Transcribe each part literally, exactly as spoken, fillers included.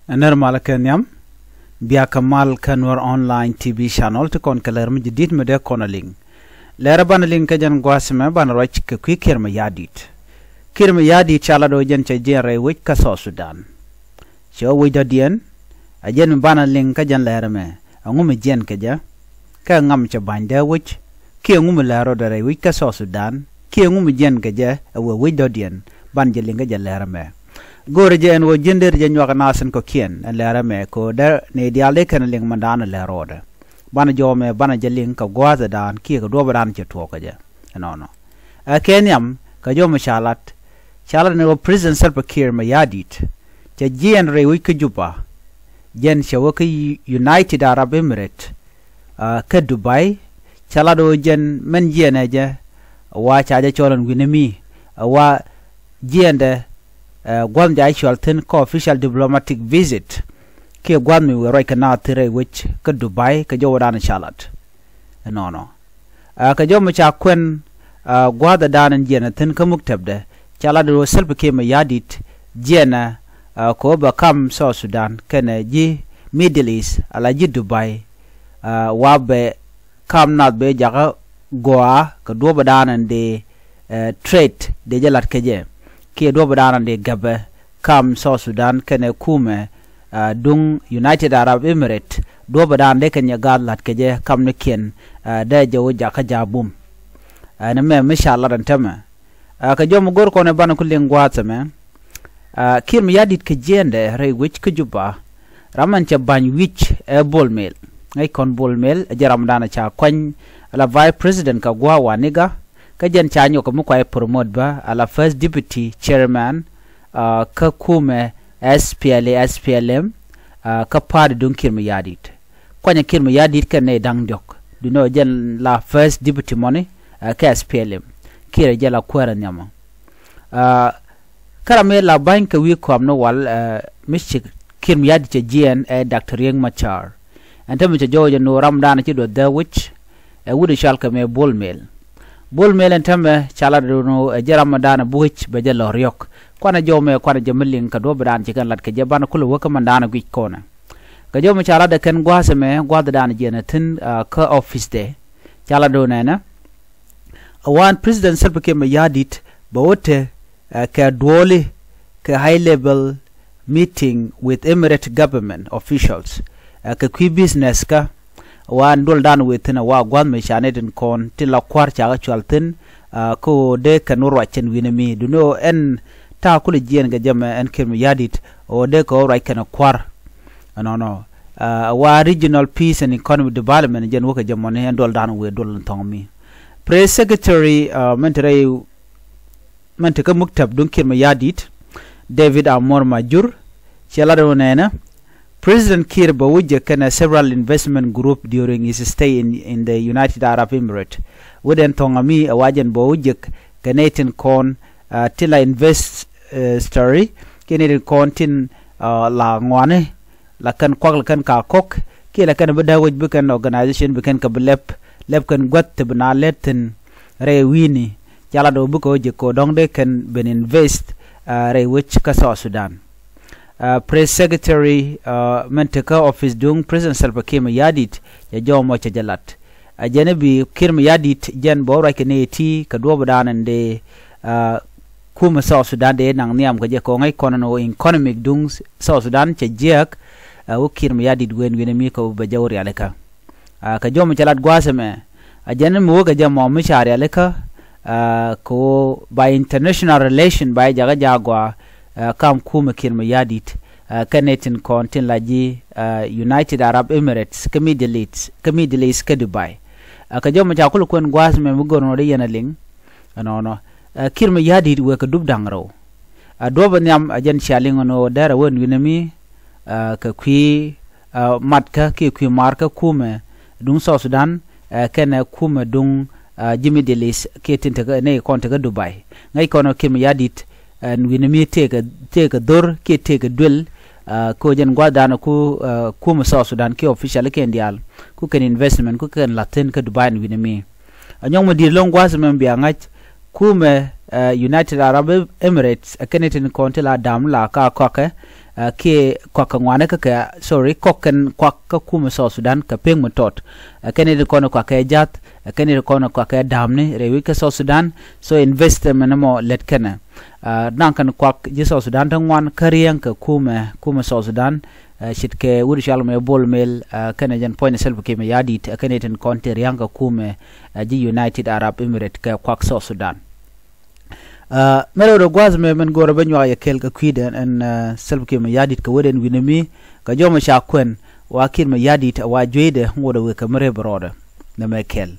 Nɛr mal kɛ nhiam, bia kɛ mal kä Nuɛr Online T V channel ti kɔn kɛ lɛr mi ji̱ di̱t mi dee kɔn a liŋ. Lɛr banɛ liŋ kɛ jɛn gua̱a̱th mɛ banɛ ruac kɛ kui̱ Kiir Mayardit. Kiir Mayardit ca lat ɣöö jɛn cɛ jiɛn rɛy wec kä South Sudan. Cɛ wec dɔ̱diɛn, a jɛn mi banɛ liŋ kä jɛn lɛr mɛ, ɛŋu mi jiɛn kɛ jɛ, kɛ ŋam cɛ ba̱ny dee wec, kiɛ ɛŋu mi lɛr rɔɔdɛ rɛy wec kä South Sudan, kiɛ ɛŋu mi jiɛn kɛ jɛ ɛ wee wec dɔ̱diɛn, banɛ jɛ liŋ kä jɛn lɛr mɛ. Go̱o̱rɛ jɛ ɛn ɣöö ji̱n deri jɛ nyuak naath in kɔ̱kiɛn ɛn lɛr ɛmɛ kɛ ɣöö dee ni diaal dee kɛn liŋ mɛndan ɛ lɛr rɔɔdɛ. Banɛ jɔw ɛmɛ banɛ jɛ liŋ kɛ gua̱a̱thdan kiɛ kɛ duɔ̱ɔ̱pdan cɛ tuɔɔk kɛ jɛ ɛnɔnɔ. Ɛ kɛ nhiam kɛ jɔw mi ca lat, ca lat ni ɣöö President Salva Kiir Mayardit cɛ jiɛɛn rɛy wec kä Juba. Jɛn cɛ wä kä United Arab Emirates, ah, kä Dubai, ca lat ɣöö jɛn mɛn jiɛɛnɛ jɛ, wa ca jɛ cɔl ɛn wi̱nɛ mi, wa jiɛɛndɛ, eh, gua̱th mi ca cɔal thi̱n kä official diplomatic visit, kiɛ gua̱th mi wëë ruac kɛ naath thi̱n rɛy wec kä Dubai kɛ jɔwdan ca lat ɛnɔnɔ. Ah, kɛ jɔw mi ca kuɛn, ah, gua̱a̱thdan in jiɛɛnɛ thi̱n kä muktäbdɛ, ca lat ɣöö Salva Kiir Mayardit jiɛɛnɛ, ah, kɛ ɣöö bɛ kam South Sudan kɛnɛ ji̱ Middle East ala ji̱ Dubai, ah, wa bɛ kam naath bɛ jakä gɔaa kɛ duɔ̱ɔ̱pdan in dee, eh, trade dee jɛ lat kɛ jɛ, kiɛ duɔ̱ɔ̱pdan in dee gɛpɛ kam South Sudan kɛnɛ kumɛ, ah, duŋ United Arab Emirates, duɔ̱ɔ̱pdan dee kɛn jɛ gaath lat kɛ jɛ kamnikiɛn, ah, dee jɛ wä jakä ja̱ bum. Ah, ɛn ɛmɛ mi ca lat ɛn täämɛ. Ah, kɛ jɔw mi go̱r kɔn ɛ banɛ ku liŋ gua̱a̱th ɛmɛ. Ah, Kiir Mayardit kɛ jiɛɛndɛ rɛy wec kä Juba, ram ɛn cɛ ba̱ny wi̱c ɛ Bol Mel. Ŋäc kɔn Bol Mel ɛ jɛ ramdan ca kuany ala Vice President kɛ gua̱a̱ Waniga, kä jɛn ca nyɔk kɛ mi kuay promote bä ala First Deputy Chairman, ah, kä kumɛ S P L A, S P L M, ah, kä party duŋ Kiir Mayardit. Kuanyɛ Kiir Mayardit kɛn nɛy da̱ŋ diɔ̱k. Duundɛ ɣöö jɛn la First Deputy mɔni, ah, kä S P L M. Kiir ɛ jɛ la kuäärä nhiamä. Ah, kä ram mi la ba̱ny kɛ wi̱i̱ kɔam ni wal, ah, mi ci Kiir Mayardit cɛ jiɛɛn ɛ Doctor Riek Machar. Ɛn täämɛ cɛ jɔw jɛ ni ɣöö ramdan ci duɔth dee wec, ɛ wut ɛ cɔal kɛ mɛ Bol Mel. Bol Mel ɛn täämɛ ca lat ɣöö ɛ jɛ ramdan ɛ bi wec bɛ jɛ lɔ riɔ̱k. Kuanɛ jɔw mɛ kuanɛ jɛ mi liŋ kɛ duɔ̱ɔ̱pdan ci kɛn lat kɛ jɛ banɛ kulɛ wä kä mɛndan ɛ guic kɔnɛ. Kɛ jɔw mɛ ca lat ɛ kɛn gua̱a̱th ɛmɛ gua̱a̱thdan jiɛɛnɛ thi̱n, ah, kä office dɛ. Ca lat ɣöö nɛnɛ, a wan President Salva Kiir Mayardit bɛ wä te, ah, kɛ duɔli kɛ high level meeting with Emirate government officials, ah, kɛ kui̱ business kä, wa ɛn duɔldan wëë thi̱n a wa gua̱th mi ca nɛy tin kɔn tin la kua̱r ca kɛ cual thi̱n, ah, kä ɣöö dee kɛn wä ruac kɛn wi̱nɛ mi. Duundɛ ɣöö ɛn ta̱a̱ kulɛ jiɛɛn kɛ jɛ mɛ ɛn Kiir Mayardit ɣöö dee kɛ wä ruac kɛn kua̱r. Ɛnɔnɔ, ah, wa regional peace and economic development jɛn wä kɛ jɛ mɔni ɛn duɔldan wëë duɔl in thɔŋ mi. Press Secretary, ah, mɛn te rɛy mɛn te kä muktab duŋ Kiir Mayardit, David Amor Majur, cɛ lat ɣöö nɛnɛ, President Kiir bɛ wä jek kɛnɛ several investment group during his stay in, in the United Arab Emirates. Wä den thɔŋ ami ɛ wa jɛn bɛ wä jek kɛ nɛy tin kɔn, ah, tin la invest, eh, story, kiɛ nɛy tin kɔn tin, ah, la ŋuani, la kɛn kuak la kɛn ka kɔk, kiɛ la kɛn bi dee wec bi kɛn organization bi kɛn kɛ bi lɛp, lɛp kɛn gua̱th ti bi na lɛt thi̱n rɛy wi̱i̱ni, ca lat ɣöö bikɛ wä jek kɛ ɣöö dɔ̱ŋ dee kɛn ben invest, ah, rɛy wec kä South Sudan. Ah, Press Secretary, ah, mɛn te kä office duŋ President Salva Kiir Mayardit, cɛ jɔw mɔ cɛ jɛ lat. A jɛn i̱ bi Kiir Mayardit jɛn bɛ wä ruac kɛ nɛy ti kɛ duɔ̱ɔ̱pdan in dee, ah, kumɛ South Sudan dee naŋ nhiam kɛ jɛ kɛ ɣöö ŋäc kɔn ɛn ɣöö economic duŋ South Sudan cɛ jiääk, ah, wä Kiir Mayardit wëë ɛn wi̱nɛ mi kɛ ɣöö bɛ jɛ wä rialikä. Ah, kɛ jɔw mi cɛ lat gua̱a̱th ɛmɛ, a jɛn mi wä kɛ jɛ mɔ mi ca rialikä, ah, kɛ ɣöö by international relation ba jɛ jakä ja̱ gɔaa, ah, kam kumɛ Kiir Mayardit, ah, kɛn nɛy tin kɔn tin la ji̱, ah, United Arab Emirates kä Middle East, kä Middle East kä Dubai. Ah, kɛ jɔw mi ca kulɛ kuɛn gua̱a̱th ɛmɛ mi go̱r nɔ dee yɛn a liŋ. Ɛnɔnɔ, ah, Kiir Mayardit wëë kɛ dup da̱ŋ rɛw. Ah, duɔ̱ɔ̱pɛ nhiam a jɛn cia liŋ ɛn ɣöö derɛ wä ɛn wi̱nɛ mi, ah, kɛ kui̱, ah, matkä kiɛ kui̱ maarkä kumɛ duŋ South Sudan, ah, kɛnɛ kumɛ duŋ, ah, ji̱ Middle East kiɛ tin tekä nɛy kɔn tekä Dubai. Ŋäc kɔn ɛ Kiir Mayardit, ah, ɛn wi̱nɛ mi tëëkɛ, tëëkɛ dhor kiɛ tëëkɛ duël, ah, kɛ ɣöö jɛn gua̱thdan ku, ah, kumɛ South Sudan kiɛ official kiɛn diaal ku kɛn investment ku kɛn la̱th thi̱n kä Dubai ɛn wi̱nɛ mi. A nyɔk mi di̱i̱t lo̱ŋ gua̱a̱th ɛmɛ bia ŋa̱c kumɛ United Arab Emirates ɛ kɛn itin kɔn ti la dam la ka kɔakɛ kiɛ kɔakɛ ŋuanɛ kä kɛ, sorry, kɔk kɛn kuak kä kumɛ South Sudan kɛ pek mi tɔt. Ɛ kɛn itin kɔn kuakɛ jath, ɛ kɛn itin kɔn kuakɛ damni rɛy wi̱c kä South Sudan. So investment mɔ lɛt kɛnɛ naŋ kɛn kuak ji̱ South Sudan ti ŋuan kä riɛŋ kɛ kumɛ kumɛ South Sudan. Cit kɛ wut cual mɛ Bol Mel kɛnɛ jɛn puɔ̱ny ni Salva Kiir mɛ ya̱di̱t ɛ kɛn itin kɔn ti riɛŋ kɛ kumɛ ji̱ United Arab Emirates kɛ kuak South Sudan. Mɛ rɛw rɛ gua̱a̱th mɛ mɛn go̱rɛ bä nyuak yɛ kɛl kɛ kui̱dɛ ɛn Salva Kiir mɛ ya̱di̱t kɛ wetdɛn wi̱nɛ mi kɛ jɔmɛ ca kuɛn wa Kiir mɛ ya̱di̱t wa jueydɛ ŋotdɛ wek kɛ mi rep rɔɔdɛ. Nɛ mɛ kɛl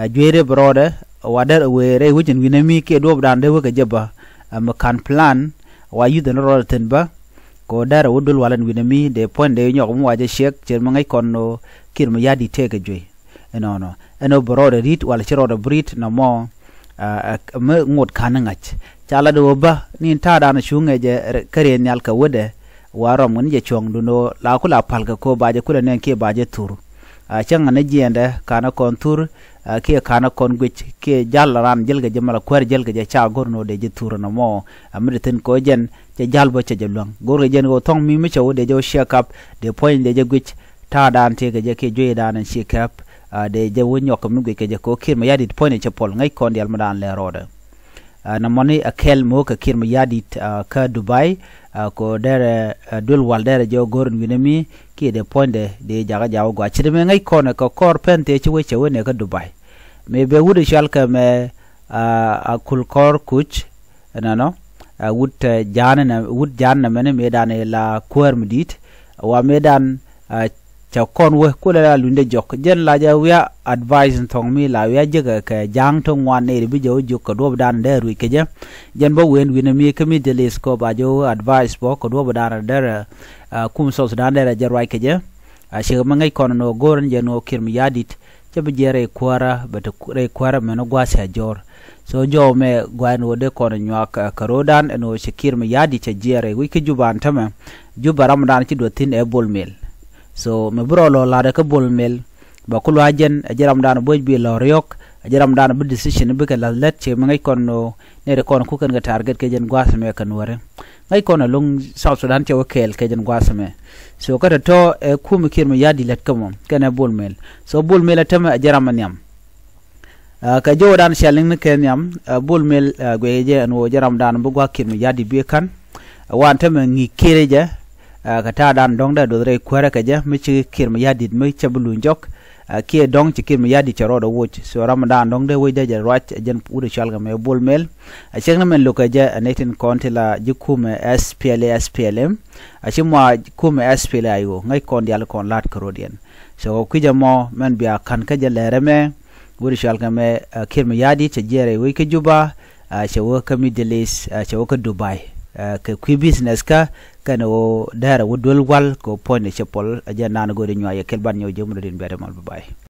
jueydɛ bɛ rɔɔdɛ wa dɛr wee rɛy wecin wi̱nɛ mi kiɛ duɔpdan dee wek kɛ jɛ bä mɛ ka̱n plan wa yuth ɛn rɔɔdɛ thin bä. Kɛ wä dɛr wä duël walɛn wi̱nɛ mi dee puɔ̱ny dee nyɔk mi wa jɛ ciɛk cɛr mi ŋäc kɔn nɔ Kiir mɛ ya̱di̱t tëëkɛ juey. Ɛnɔnɔ ɛn ɣöö bɛ rɔɔdɛ ri̱t wala ci rɔɔdɛ bɛ ri̱t nɔmɔ. Mi ŋot ka̱n ni ŋa̱c ca lat ɣöö bä ni ta̱a̱dan cuŋɛ jɛ kä riɛn nhial kɛ wetdɛ. Wa rɔm ŋä ni jɛ cuɔ̱ŋ dun ɣöö la ku la pa̱l kɛ ko̱ ba jɛ kulɛ nɛn kiɛ ba jɛ thur. Cäŋ ŋä ni jiɛɛndɛ ka̱n ni kɔn thur kiɛ ka̱n ni kɔn guic kiɛ jal ran jäl kɛ jɛ mal kuäär jäl kɛ jɛ ca go̱r ni ɣöö dee jɛ thur nɔmɔ. Mi ti thi̱n kɛ ɣöö jɛn cɛ jal bä cɛ jɛ luäŋ go̱r kɛ jɛn ɣöö thɔ̱ŋ mi mi cɛ ɣöö dee jɛ ɣöö ciɛ kap dee puɔ̱ny dee jɛ guic. Ta̱a̱dan tëëkɛ jɛ kiɛ jueydan ɛn ci kɛp dee jɛ wä nyɔk kɛ mi guic kɛ jɛ kɛ ɣöö Kiir mɛ ya̱di̱t puɔ̱ny cɛ pɔl ŋäc kɔn dial mi daan lɛ rɔɔdɛ. Nɔmɔni ɛ kɛl mi wä kɛ Kiir mɛ ya̱di̱t kä Dubai. Kɛ ɣöö derɛ duël wal derɛ jɛ wä go̱r in wi̱nɛ mi kiɛ dee puɔ̱nydɛ dee jakä jaw gua̱a̱ ci dee mɛ ŋäc kɔn kɛ kɔr pɛn thëë ci wä cɛ wä nɛ kä Dubai. Mëë bɛ wut i̱ cual kɛ mɛ a kul kɔr kuc. Ɛnɔnɔ wut ja̱a̱n nɛ wut ja̱a̱n nɛ mɛni mëë dan ila kuäär mi di̱i̱t wa mëë dan cɛ kɔn wä kulɛ la lunyde jɔk jɛn la jɛ wi̱i̱ advice in thɔŋ mi la wi̱i̱ a jek kɛ ja̱a̱ŋ ti ŋuan nɛy ri bi jɛ wä jok kɛ duɔpdan dee ruec kɛ jɛ. Jɛn bä wen wi̱n mi kä Middle East kɔ ba jɛ wä advice bɔ kɛ duɔpdan derɛ kum South Sudan derɛ jɛ ruac kɛ jɛ. A cek mi ŋäc kɔn ni wä go̱r in jɛ ni wä Kiir mi ya̱di̱t. Cä bi jiɛɛr rɛy kuäärä bɛ te rɛy kuäärä mɛn wä gua̱a̱th cɛ jɔɔr. So jɔw mɛ gua̱a̱th ɛn ɣöö dee kɔn nyuak kɛ ro̱o̱dan ɛn ɣöö cɛ Kiir mi ya̱di̱t cɛ jiɛɛr rɛy wi̱c kä Juba ɛn tämɛ. Juba ramdan ci duɔth thi̱n ɛ Bol Mel. So mɛ bi rɔ lɔ la̱rɛ kä Bol Mel. Bɛ ku lua̱c jɛn ɛ jɛ ramdan buɔ̱c bi lɔ riɔ̱k ɛ jɛ ramdan bi decision bikɛ la̱th lät cɛ mi ŋäc kɔn ɣöö nɛy ti kɔn kukɛn kɛ target kɛ jɛn gua̱a̱th mɛ kɛ nuɔ̱ɔ̱ri. Ŋäc kɔn ɛ lo̱ŋ South Sudan cɛ wä kɛɛl kɛ jɛn gua̱a̱th mɛ. So kä tɔ̱tɔ̱ ɛ kum Kiir mi ya̱di̱t lät kä mɔ kɛnɛ Bol Mel. So Bol Mel ɛ tämɛ ɛ jɛ ram ɛ nhiam. Kɛ jɔwdan cia liŋ ni kɛ nhiam Bol Mel guɛy jɛ ɛn ɣöö jɛ ramdan bi gua̱a̱th Kiir mi ya̱di̱t bi ka̱n. Wan tämɛ ŋi̱i̱c Kiir jɛ kɛ ta̱a̱dan dɔ̱ŋ dee duɔth rɛy kuäärä kɛ jɛ mi ci Kiir mi ya̱di̱t mi cɛ bi luny jɔk. Kiɛ dɔ̱ŋ ci Kiir mi ya̱di̱t cɛ rɔɔdɛ woc so ramdan dɔ̱ŋ dee wecdɛ jɛ ruac ɛ jɛn wut ɛ cual kɛ mɛ Bol Mel. A cɛk ni mɛn lo̱kɛ jɛ ɛ nɛy tin kɔn ti la ji̱ kumɛ S P L A S P L M. A ci mɔ kumɛ S P L A I O ŋäc kɔn diaal kɔn la̱t kä ro̱diɛn. So kui̱c ɛmɔ mɛn bia ka̱n kä jɛ lɛr ɛmɛ. Wut cual kɛ mɛ Kiir mi ya̱di̱t cɛ jiɛɛr ɛ wec kä Juba. Cɛ wä kä Middle East cɛ wä kä Dubai. Kɛ kui̱ business kä kɛn ɣöö dɛrɛ wä duel wal kɛ puɔ̱nydɛ cɛ pɔl ɛ jɛ naan go̱o̱ri nyuac ɛ kɛl ban nyɔk jɛ mudɛ din bɛ̈t ɛmɔl bä bay.